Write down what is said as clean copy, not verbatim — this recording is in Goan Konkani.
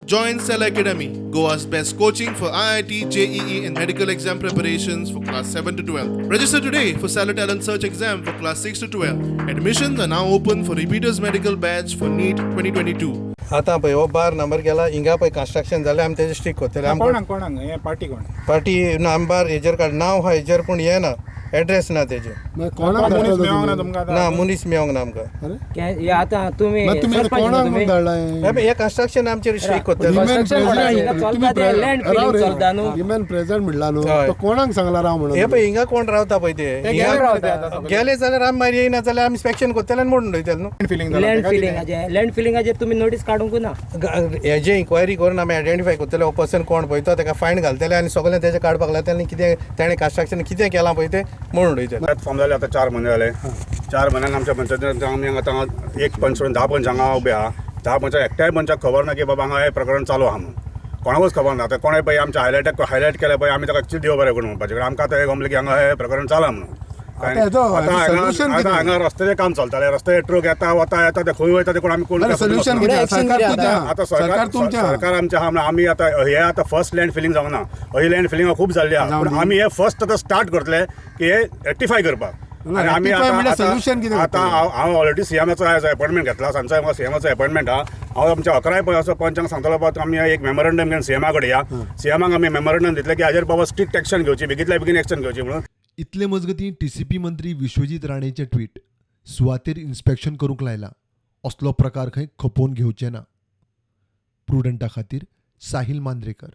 Join Cell Academy, Goa's best coaching for IIT, JEE, and medical exam preparations for class 7 to 12. Register today for Stellar Talent Search exam for class 6 to 12. Admissions are now open for repeaters medical batch for NEET 2022. आतां पळय हो बार नंबर गेला हिंगा पळय कन्स्ट्रक्शन जालें, आमी तेजेर स्ट्रीक करतले आमकां. कोणाक कोणाक हे पार्टी कोण? पार्टी ना, आमी बार हेजेर काड नांव आहा हेजेर, पूण हे ना, एड्रेस ना तेजे. मागीर कोणाक मनीस धाडला मेळोंक ना तुमी? तुमकां ना. आतां? मनीस मेवंक ना आमकां. हे आता तुम्ही मागीर तुमी आतां सरपंच न्हू कोणाक तुमी? म्हूण धाडला हें? हे पळय, हे कन्स्ट्रक्शन आमचेर स्ट्रीक करतले. Women Construction president, कोणाक? तुमी चलता ते land राव filling रे. चलता न्हू. विमेन प्रेझिडेंट म्हणला न्हू, हय. तो कोणाक सांगला राव म्हणून? हे पळय, हिंगा कोण रावता पळय ते. ते हिंगा गेले रावता आतां सगळे. गेले जाल्यार आमी मागीर येयना जाल्यार आमी इन्स्पेक्शन करतले आनी मोडून उडयतले न्हू. फिलिंग जाला लँड तेका कितें? फिलिंगाचे, लँड फिलिंगाचेर तुम्ही नोटीस काडूंक ना. हेजे इन्क्वायरी करून आमी आयडेंटिफाय करतले हो पर्सन कोण पळय तो, ताका फायन घालतले आनी सगळें तेजें काडपाक लायतले आनी कितें तेणें कन्स्ट्रक्शन कितें केलां पळय तें म्हणून उडयतले. फॉर्म जाले आतां 4 म्हयने जाले. 4 म्हयन्यान आमच्या पंचायतीन आमी आतां एक पंच सोडून 10 पंच हांगा उबे आहा. 10 पंचाक एकट्याय पंचाक खबर ना की बाबा हांगा हें प्रकरण चालू आहा म्हणून. कोणाकूच खबर ना. आतां कोणें पळय आमच्या हायलायट हायलायट केलें पळय, आमी ताका एक्चुअली देव बरें करूं म्हणपाचें, कारण आमकां आतां हें गमलें की हांगा हें प्रकरण चालू आहा म्हणून. आतां हेजो आतां solution हांगा कितें? आतां हांगा रस्त्याचें काम चलतालें. रस्ते ट्रक येता वता येता, ते खंय वयता ते कोण आमी कोण. बरें, सोल्युशन कितें? Action सरकार कितें तुमचें आतां आहा. सरकार सरकार तुमचें आहा. सरकार आमचें आहा म्हणून आमी आतां हे आतां फर्स्ट लँड फिलींग जावना. ही लँड फिलींग खूब जाल्ली आहा, पूण जावं दी. आमी हे फर्स्ट आतां स्टार्ट करतले की हे रेक्टिफाय करपाक. ना, आनी आमी rectify आतां म्हणल्यार solution कितें आतां करतले? हांव ऑलरेडी सीएमाचो आयज अपॉयंटमेंट घेतला. सांजचो म्हाका सीएमाचो अपॉयंटमेंट आहा. हांव आमच्या 11 पंचांक सांगतलो, बाबा आमी एक मेमोरंडम घेवन सीएमा कडेन या. सीएमाक आमी मेमोरंडम दितले की हाजेर बाबा स्ट्रिक्ट एक्शन घेवची, बेगीतल्या बेगीन एक्शन घेवची म्हणून. इतले मजगतीं टीसीपी मंत्री विश्वजीत राणेचे ट्वीट, सुवातेर इन्स्पेक्शन करूंक लायलां, असलो प्रकार खंय खपोवन घेवचे ना. प्रुडंटा खातीर साहिल मांद्रेकर.